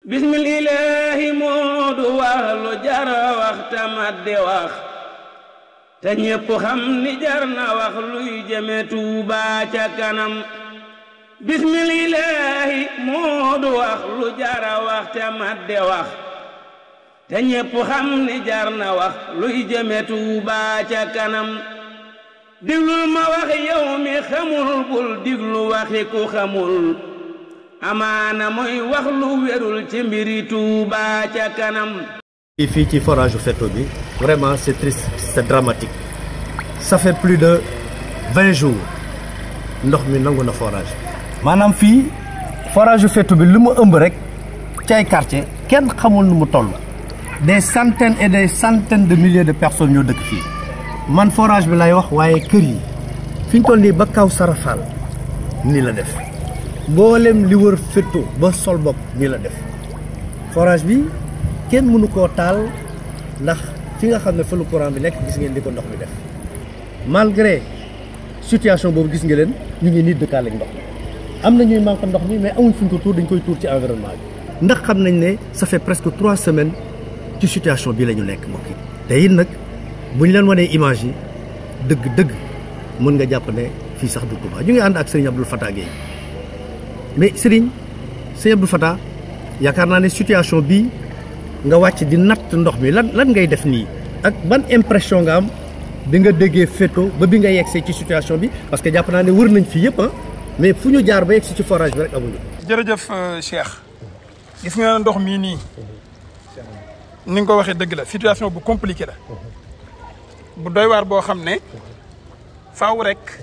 bismillaahi moodu wax lu jara wax tamat di wax te ñépp xam ni jar na wax luy jëme Tuubaa ca kanam bismillaahi moodu wax lu jara wax tamat di wax te ñépp xam ni jar na wax luy jëme Tuubaa ca kanam diglul ma wax yow mi xamul bul diglu waxi ku xamul amaana mooy wax lu wérul ci mbiri Tuubaa ca kanam. fii ci forage Feto bi vraiment c'est triste, c'est dramatique. Ça fait plus de 20 jours ndox mi nangu na forage. maanaam fii forage Feto bi li mu ëmb rek ci ay quartier kenn xamul nu mu toll. des centaines et des centaines de milliers de personnes ñoo dëkk fii. man forage bi lay wax waaye kër yi fi ñu toll nii ba kaw Sarafal nii la def. mboolem li wër Feto ba sol bopp nii la def forage bi kenn mënu koo taal ndax fi nga xam ne fa lu courant bi nekk gis ngeen li ko ndox mi def malgré situation boobu gis nga leen ñu ngi nii dëkkaale ak ndox mi am na ñuy manque ndox mi mais amuñ fu ñu ko tuur dañ koy tuur ci environnement bi ndax xam nañ ne ça fait presque 3 semaines ci situation bii la ñu nekk mbokk yi te it nag bu ñu leen wanee image yi dëgg-dëgg mën nga jàpp ne fii sax du Touba ñu ngi ànd ak Serigne Abdoul Fatah Gueye mais Serigne Abdou Fatah yaakaar naa ne situation bii nga wàcc di natt ndox mi lan ngay def nii ak ban impression nga am bi nga déggee Feto ba bi nga yegsee ci situation bi parce que jàpp naa ne wër nañ fi yëpp mais fu ñu jaar ba yegsi ci forage bi rek amuñu. jërëjëf Cheikh gis nga ndox mii nii ni nga ko waxee dëgg la situation bu compliqué la bu doy waar boo xam ne faaw rek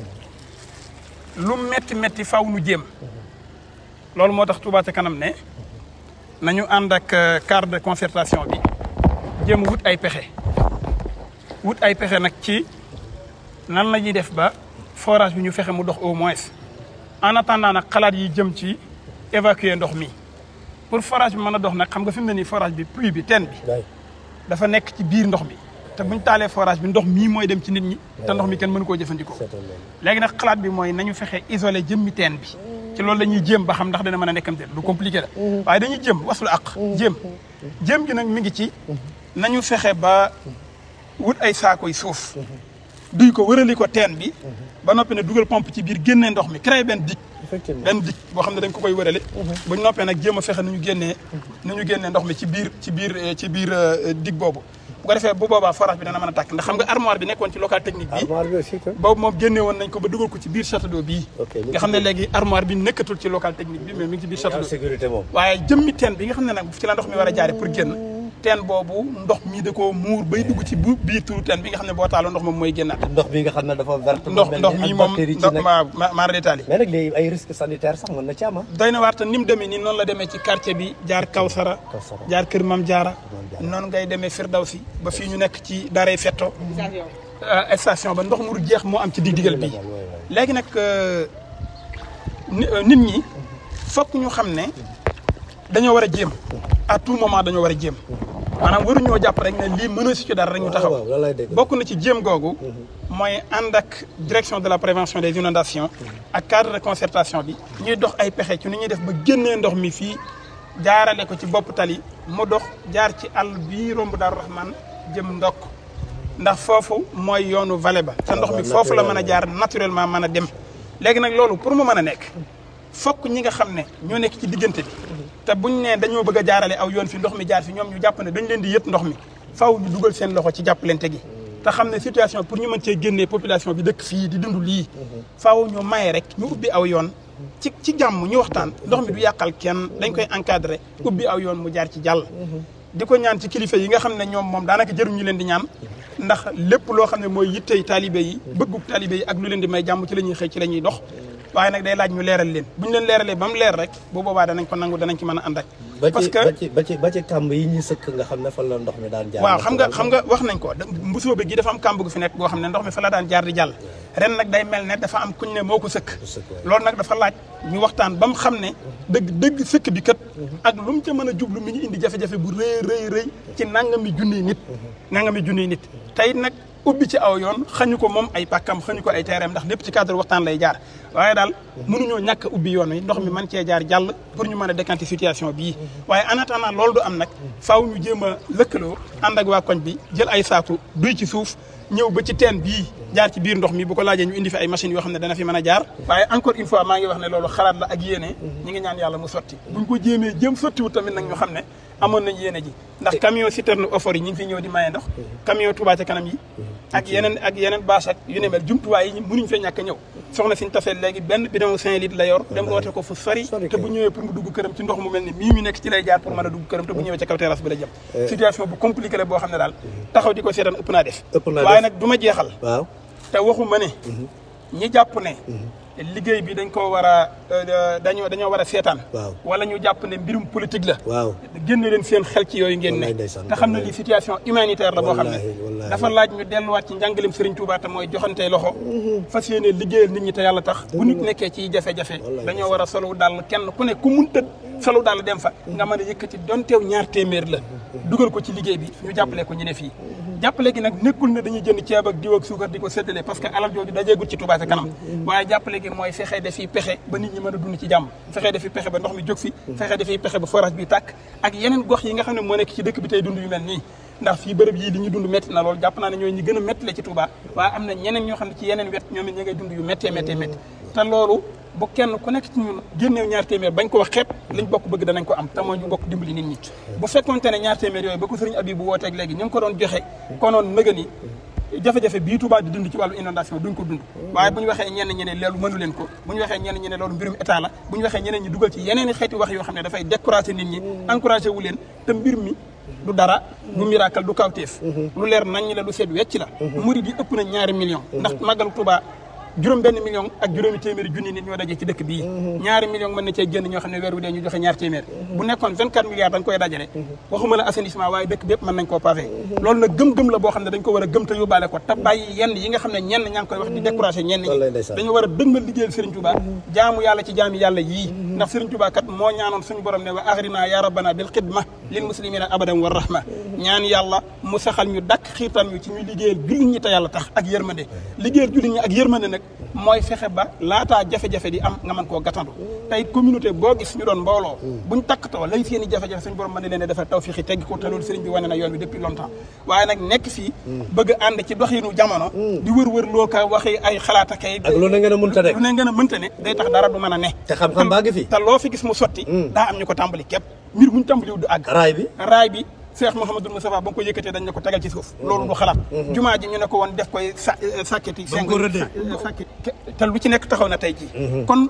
lu metti faaw nu jéem. loolu moo tax Touba ca kanam ne nañu ànd ak cadre de concertation bi jéem wut ay pexe nag ci nan la ñuy def ba forage bi ñu fexe mu dox au moins en attendant nag xalaat yi jëm ci évacuer ndox mi pour forage bi mën a dox nag xam nga fi mu ne nii forage bi puits bi teen bi dafa nekk ci biir ndox mi te buñ taalee forage bi ndox mii mooy dem ci nit ñi te ndox mi kenn mënu koo jëfandikoo léegi nag xalaat bi mooy nañu fexe isoler jëmmi teen bi ci loolu la ñuy jéem ba xam ndax dina mën a nekkam te lu compliqué la waaye dañuy jéem waslu ak jéem gi nag mi ngi ci nañu fexe ba wut ay saakoy suuf duy ko wërali ko teen bi ba noppi ne dugal pompe ci biir génnee ndox mi créé benn dig boo xam ne dañ ko koy wërale buñ noppee nag jéem a fexe nu ñu génnee ndox mi ci biir dig boobu bu ko defee bu boobaa forage bi dana mën a tàkk ndax xam nga armoire bi nekkoon ci local technique bi boobu moom génne woon nañ ko ba dugal ko ci biir château d'eau bii nga xam ne léegi armoire bi nekkatul ci local technique bi mais mi ngi ci biir château d'eau waaye jëmmi teen bi nga xam ne nag ci la ndox mi war a jaare pour génn teen boobu ndox mi da koo muur bay dugg ci biir turu teen bi nga xam ne boo taaloo ndox moom mooy génnaat ndox bi nga xam ne dafa vert ndox mi moom maara détaillé mais nag léegi ay risques sanitaires sax mën na ci am doy na waar te ni mu demee nii noonu la demee ci quartier bi jaar Kawsara jaar Kër Mam Jaara noonu ngay demee Firdawsi ba fii ñu nekk ci daaray Feto station ba ndox mu jeex moo am ci dig-digal bii léegi nag nit ñi fokk ñu xam ne dañoo war a jéem à tout moment dañoo war a jéem maanaam waruñoo jàpp rek ne lii mën a si ci dara rek ñu taxaw bokk na ci jéem googu mooy ànd ak direction de la prévention des inondations ak cadre de concertation bi ñuy dox ay pexe ci ni ñuy def ba génnee ndox mi fii jaarale ko ci bopp tali mu dox jaar ci àll bii romb Daaru Rahman jëm ndokk ndax foofu mooy yoonu vallée ba te ndox mi foofu la mën a jaar naturellement mën a dem léegi nag loolu pour mu mën a nekk fokk ñi nga xam ne ñoo nekk ci diggante bi te buñ ne dañoo bëgg a jaarale aw yoon fi ndox mi jaar fi ñoom ñu jàpp ne dañ leen di yët ndox mi faaw ñu dugal seen loxo ci jàppalante gi te xam ne situation pour ñu mën cee génnee population bi dëkk fii di dund lii faaw ñu maye rek ñu ubbi aw yoon ci jàmm ñu waxtaan ndox mi du yàqal kenn dañ koy encadré ubbi aw yoon mu jaar ci jàll di ko ñaan ci kilifa yi nga xam ne ñoom moom daanaka jëruñ ñu leen di ñaan ndax lépp loo xam ne mooy yittey taalibe yi bëgguk taalibe yi ak lu leen di may jàmm ci la ñuy xëy ci la ñuy dox waaye nag day laaj ñu leeral leen bu ñu leen leeralee ba mu leer rek bu boobaa danañ ko nangu danañ ci mën a ànd ak parce que ba ci kàmb yi ñu sëkk nga xam ne fa la ndox mi daan jaar waaw xam nga wax nañ ko mbusoo bi gi dafa am kàmb gu fi nekk goo xam ne ndox mi fa la daan jaar di jàll ren nag day mel ne dafa am kuñ ne moo ko sëkk loolu nag dafa laaj ñu waxtaan ba mu xam ne dëgg sëkk bi kat ak lu mu ca mën a jublu mi ngi indi jafe-jafe bu rëy ci nangami junniy nit tey nag ubbi ci aw yoon xañu ko moom ay pàkkam xañu ko ay teereem ndax lépp ci cadre waxtaan lay jaar waaye daal mënuñoo ñàkk ubbi yoon wi ndox mi mën cee jaar jàll pour ñu mën a décanter situation bii waaye en attendant loolu du am nag faaw ñu jéem a lëkkaloo ànd ak waa koñ bi jël ay saaku duy ci suuf ñëw ba ci teen bii jaar ci biir ndox mi bu ko laajee ñu indi fi ay machines yoo xam ne dana fi mën a jaar waaye encore une fois maa ngi wax ne loolu xalaat la ak yéene ñi ngi ñaan yàlla mu sotti buñ ko jéemee jëm sottiwut tamit nag ñu xam ne amoon nañ yéene ji ndax camion citerne offort yi ñu ngi fi ñëw di maye ndox camion Touba ca kanam yi ak yeneen bâche ak yu ne mel jumtuwaay yi mënuñ fee ñàkk a ñëw soxna siñ tafee léegi benn bidon 5 litres la yor dem roote ko fu sori te bu ñëwee pour mu dugg këram ci ndox mu mel ni mii mi nekk ci lay jaar pour mën a dugg këram te bu ñëwee ca kaw terrasse bi la jëm situation bu compliqué la boo xam ne daal taxaw di ko seetaan ëpp naa def waaye nag du ma jeexal te waxuma ne ñi jàpp ne liggéey bi dañ ko war a dañoo war a seetaan wala ñu jàpp ne mbirum politique la génne leen seen xel ci yooyu ngeen ne te xam ne li situation humanitaire la boo xam ne dafa laaj ñu delluwaat ci njàngalem Serigne Touba te mooy joxante loxo fas yéene liggéeyal nit ñi te yàlla tax bu nit nekkee ci jafe-jafe dañoo war a solo daal kenn ku ne ku munta solo daal dem fa nga mën a yëkkati donteew ñaar téeméer la dugal ko ci liggéey bi ñu jàppale ko ñu ne fii jàppale gi nag nekkul ne dañuy jënd ceeb ak diw ak suukar di ko séddale parce que alal jooju dajeegul ci Touba ca kanam waaye jàppale gi mooy fexe defi pexe ba nit ñi mën a dund ci jàmm fexe defi pexe ba ndox mi jóg fi fexe defi pexe ba forage bi tàkk ak yeneen gox yi nga xam ne moo nekk ci dëkk bi tey dund yu mel nii ndax fii bërëb yii li ñu dund métti na lool jàpp naa ne ñooy ñi gën a métti la ci Touba waaye am na ñeneen ñoo xam ne ci yeneen wet ñoom it ñi ngay dund yu méttee te loolu bu kenn ku nekk ci ñun génneew ñaar téeméer bañ ko wax xeeb liñ bokk bëgg danañ ko am te mooy ñu bokk dimbali nit ñi bu fekkonte ne ñaar téeméer yooyu ba ko sëriñ Abib bu wooteeg léegi ñu ngi ko doon joxe konoon nëgëni jafe-jafe bii Touba di dund ci wàllu inondation duñ ko dund waaye bu ñu waxee ñenn ñi ne loolu mënu leen ko bu ñu waxee ñenn ñi ne loolu mbirum état la bu ñu waxee ñeneen ñi dugal ci yeneen i xeeti wax yoo xam ne dafay découragé nit ñi encouragé wu leen te mbir mi du dara du miracle du kawteef lu leer nañ ñi la lu seet wecc la murid yi ëpp na 2 millions ndax màggalu Touba juróom benn million ak juróomi téeméeri junni nit ñoo daje ci dëkk bii 2 millions mën na cee génn ñoo xam ne weer wu dee ñu joxe 2 téeméer bu nekkoon 24 milliards dañ koy dajale waxuma la assainissement waaye dëkk bépp mën nañ koo pavé loolu nag gëm-gëm la boo xam ne dañ ko war a gëm te yóbbaale ko te bàyyi yenn yi nga xam ne ñenn ñaa ngi koy wax di découragé ñenn ñi dañu war a dëgmal liggéeyal Serigne Touba jaamu yàlla ci jaami yàlla yii ndax Serigne Touba kat moo ñaanoon suñu borom ne wa aghrina ya rabbana bil xidma lil muslimina abadan wa rahma ñaan yàlla mu saxal ñu dakk xiirtan ñu ci ñu liggéeyal jullit ñi te yàlla tax ak yërmande liggéeyal jullit ñi ak yërmande nag mooy fexe ba laataa jafe-jafe di am nga mën koo gàttandu tey communauté boo gis ñu doon mbooloo buñ takkatoo lay seen i jafe-jafe suñu borom mën na leen ne dafa tawfiixi tegg ko te loolu sëriñ bi wane na yoon bi depuis longtemps waaye nag nekk fii bëgg ànd ci doxinu jamono di wër loo ka waxi ay xalaat ak ay lu ne ngeen a mënta ne lu ne ngeen a mënta ne day tax dara du mën a ne te xam-xam baa ngi fi te loo fi gis mu sotti daa am ñu ko tàmbali képp mbir muñ tàmbaliwul du àgg raay bi Cheikh Mouhamadou Moustapha ba nga ko yëkkatee dañ ne ko tegal ci suuf loolu du xalaat jumaa ji ñu ne ko woon def koy sàkketi sàkket te lu ci nekk taxaw na tey jii kon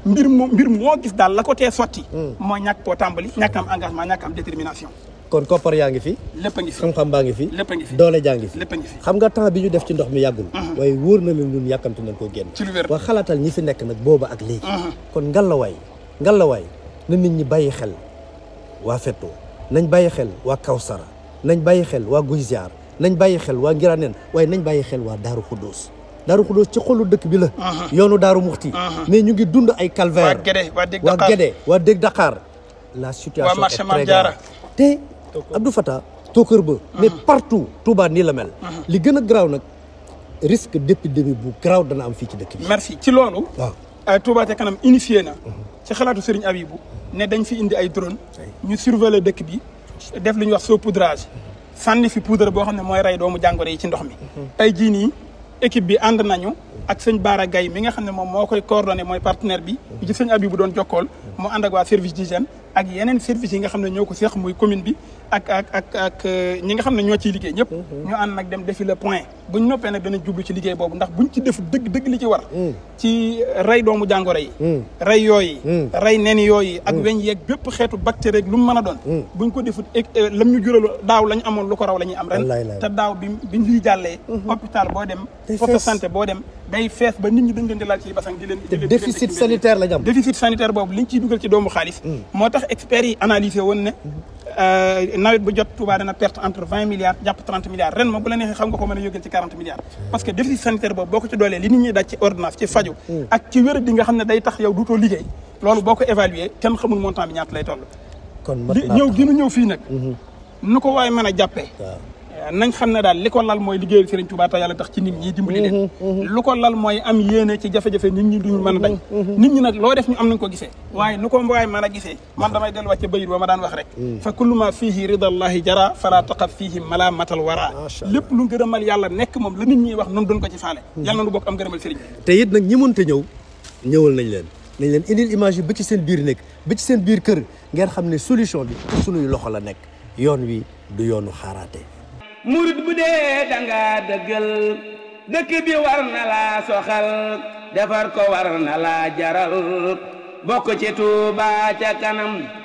mbir moo gis daal la ko tee sotti mooy ñàkk koo tàmbali ñàkk am engagement ñàkk am détermination kon koppar yaa ngi fi lépp a ngi fi xam-xam baa ngi fi lépp a ngi fi doole jaa ngi fi lépp a ngi fi xam nga temps bi ñu def ci ndox mi yàggul waaye wóor na leen ñun yàkkamti nañ koo génn ci lu wér waa xalaatal ñi fi nekk nag booba ak léegi kon ngalawaay na nit ñi bàyyi xel waa Fetto nañ bàyyi xel waa Kawsara nañ bàyyi xel waa Guy Ziar nañ bàyyi xel waa Ngiraneen waaye nañ bàyyi xel waa Daaru Xuddoos ci xolu dëkk bi la yoonu Daaru Muxti mais ñu ngi dund ay calvaire waa Gédé waa Dég Dakar la situation est très grave te Abdou Fatah tookër ba mais partout Touba nii la mel li gën a garaaw nag risque d'épidémie bu garaaw dana am fii ci dëkk bi merci ci loolu waaw Touba ca kanam initié na ci xalaatu Serigne Abibou ne dañ fi indi ay drone ñu surveiller dëkk bi def lu ñuy wax saupoudrage sànni fi poudre boo xam ne mooy rey doomu jàngoro yi ci ndox mi tey jii nii équipe bi ànd nañu ak sëñ Baara Gaye mi nga xam ne moom moo koy coordonné mooy partenaire bi ci sëñ Abibou doon jokkool mu ànd ak waa service d'hygiène ak yeneen service yi nga xam ne ñoo ko seex muy commune bi ak ñi nga xam ne ñoo ciy liggéey ñëpp ñu ànd nag dem defi le point buñ noppee nag danañ jublu ci liggéey boobu ndax buñ ci def dëgg li ci war ci rey doomu jàngoro yi rey yooyu rey nen yooyu ak weñ yeeg bépp xeetu bactérie lu mu mën a doon buñ ko defut lam ñu jural daaw lañu amoon lu ko raw la ñuy am ren te daaw bi lii jàllee hôpital boo dem poste santé boo dem day fees ba nit ñi dañ leen di laal ci basang di leen déficit sanitaire la ñu am déficit sanitaire boobu liñ ciy dugal ci doomu xaalis moo tax experts yi analysé woon ne nawet bu jot Touba dana perte entre 20 milliards jàpp 30 milliards ren ma bu la neexee xam nga ko mën a yóggal ci 40 milliards parce que déficit sanitaire boobu boo ko ci doolee li nit ñi daj ci ordonnance ci faju ak ci wér di nga xam ne day tax yow duutoo liggéey loolu boo ko évaluer kenn xamul montant bi ñaata lay toll ñëw gi nu ñëw fii nag nu ko waaye mën a jàppee nañ xam ne daal li ko lal mooy liggéeyal Serigne Touba te yàlla tax ci nit ñi dimbali leen lu ko lal mooy am yéene ci jafe-jafe nit ñi duñu mën a dañ nit ñi nag loo def ñu am nañ ko gisee waaye nu ko waaye mën a gisee man damay delluwaat ca bayit ba ma daan wax rek fa kullu ma fiihi ridallahi jara fala taqaf fiihi malamatal wara lépp lu ngërëmal yàlla nekk moom la nit ñi wax noonu duñ ko ci faale yàlla na nu bokk am ngërëmal Serigne te it nag ñi mënta ñëw ñëwal nañ leen indil image yi ba ci seen biir nekk ba ci seen biir kër ngeen xam ne solution bi ci sunuy loxo la nekk yoon wi du yoonu xaaraate murit bu dee danga dëggal dëkk bi war na laa soxal defar ko war na laa jaral bokk ci Touba ca kanam